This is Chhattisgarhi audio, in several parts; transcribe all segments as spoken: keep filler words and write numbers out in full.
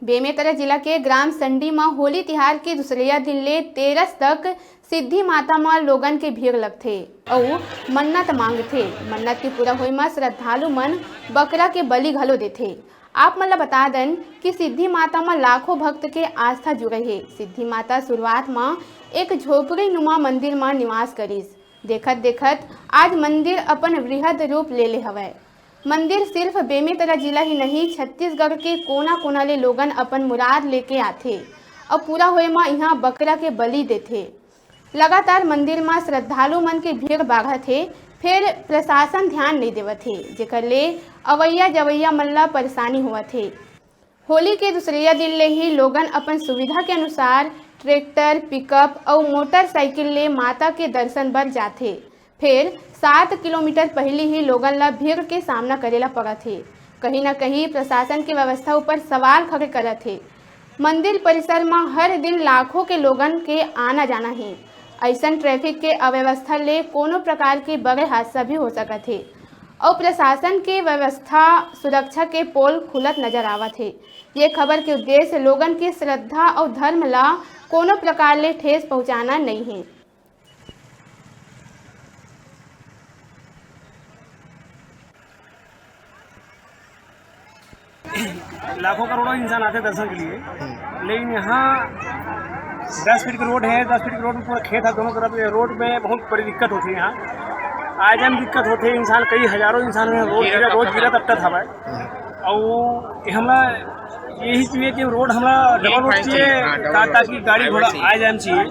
बेमेतरा जिला के ग्राम संडी म होली तिहार के दूसरइया दिन ले तेरस तक सिद्धि माता म लोगन के भीड़ लगथे अउ मन्नत मांगथे। मन्नत के पूरा होए म श्रद्धालु मन बकरा के बलि घलो देथे। आप मन ल बता दन कि सिद्धि माता म लाखों भक्त के आस्था जुड़े हे। सिद्धि माता शुरुआत म एक झोपड़ी नुमा मंदिर म निवास करिस। देखत देखत आज मंदिर अपन वृहद रूप ले ले हवय। मंदिर सिर्फ बेमेतरा जिला ही नहीं, छत्तीसगढ़ के कोना कोना ले लोगन अपन मुराद लेके आथे अउ पूरा होए म इहां बकरा के बलि देथे। लगातार मंदिर म श्रद्धालु मन के भीड़ बाढ़त हे, फेर प्रशासन ध्यान नइ देवत हे, जेकर ले अवइया जवइया मन ल परेशानी होवत हे। होली के दूसरइया दिन ले ही लोगन अपन सुविधा के अनुसार ट्रैक्टर, पिकअप अउ मोटरसाइकिल ले माता के दर्शन बर जाथे। फेर सात किलोमीटर पहिली ही लोगन ला भीड़ के सामना करे ला पड़त हे। कहीं न कहीं प्रशासन के व्यवस्था ऊपर सवाल खड़े करत हे। मंदिर परिसर म हर दिन लाखों के लोगन के आना जाना हे। अइसन ट्रैफिक के अव्यवस्था ले कोनो प्रकार के बड़े हादसा भी हो सकत हे। अउ प्रशासन के व्यवस्था सुरक्षा के पोल खुलत नजर आवत हे। ये खबर के उद्देश्य लोगन के श्रद्धा अउ धर्म ला कोनो प्रकार ले ठेस पहुंचाना नइ हे। लाखों करोड़ों इंसान आते दर्शन के लिए, लेकिन यहाँ दस फीट की रोड है। दस फीट की रोड में पूरा खेत है दोनों तरफ। ये रोड में बहुत बड़ी दिक्कत होती है। यहाँ आए जाए में दिक्कत होती है। इंसान, कई हजारों इंसान रोज गिरा, रोज गिरा तब तक हवा है। और ये हमरा यही चाहिए कि रोड हमरा डबल रोड चाहिए, ता-, ताकि गाड़ी घोड़ा आए जाए में चाहिए,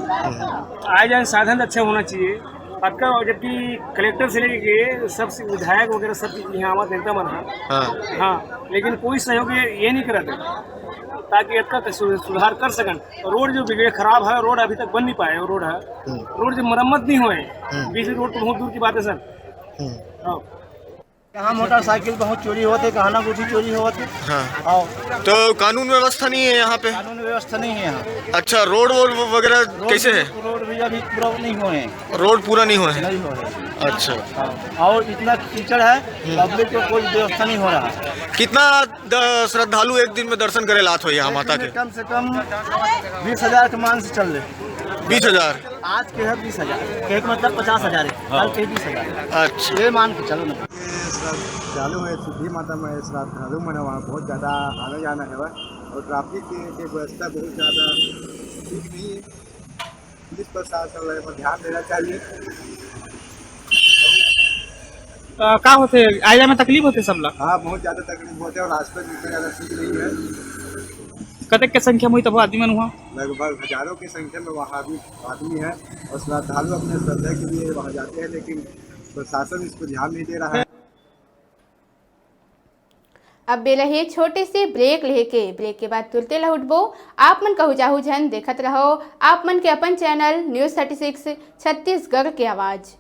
आए जाए में साधन अच्छा होना चाहिए। पक्का, जबकि कलेक्टर से लेके सब विधायक वगैरह सब यहाँ आवा, नेता मन है। हाँ। हाँ, लेकिन कोई सहयोग ये, ये नहीं करते ताकि इसका सु-, सुधार कर सकन। रोड जो बिगड़े, खराब है, रोड अभी तक बन नहीं पाए। रोड है, रोड जो मरम्मत नहीं हुए, बीच रोड तो बहुत दूर की बात है सर। हाँ। यहाँ मोटरसाइकिल बहुत चोरी होते, गहना गुठी चोरी होते। हाँ। और तो कानून व्यवस्था नहीं है यहाँ पे? कानून व्यवस्था नहीं है यहाँ। अच्छा, रोड वोड वगैरह कैसे है? रोड भी अभी पूरा नहीं हुए हैं। रोड पूरा नहीं हुआ है? नहीं हुए हैं। अच्छा। हाँ। और इतना कीचड़ है, पब्लिक को कोई व्यवस्था नहीं हो रहा है। कितना द- श्रद्धालु एक दिन में दर्शन करे लात हो यहाँ माता के? कम से कम बीस हजार के मान से चल रहे। बीस हजार। आज के है बीस हजार, कहे के मतलब पचास हजार है, कल के बीस हजार। अच्छा। ये मान के चलो ना। श्रद्धालु है, सिद्धि माता में श्रद्धालु मन वहाँ बहुत ज़्यादा आना जाना है और ट्रैफिक की व्यवस्था बहुत ज़्यादा ठीक नहीं है। पुलिस प्रशासन लोग पर ध्यान देना चाहिए। अ, का होथे, आए जाए में तकलीफ होथे सब ला? हाँ, बहुत ज़्यादा तकलीफ होते हैं और रास्ता भी इतना ज़्यादा ठीक नहीं है। कतेक के संख्या में होही तभो आदमी मन हुआ? लगभग हजारों की संख्या में वहाँ भी आदमी है और श्रद्धालु अपने श्रद्धा के लिए वहाँ जाते हैं, लेकिन प्रशासन इसको ध्यान नहीं दे रहा है। अब बेला हे छोटे से ब्रेक लेहे के। ब्रेक के बाद तुरते लहुटबो। आप मन कहू जाहू झन, देखत रहो आप मन के अपन channel news thirty six Chhattisgarh के आवाज।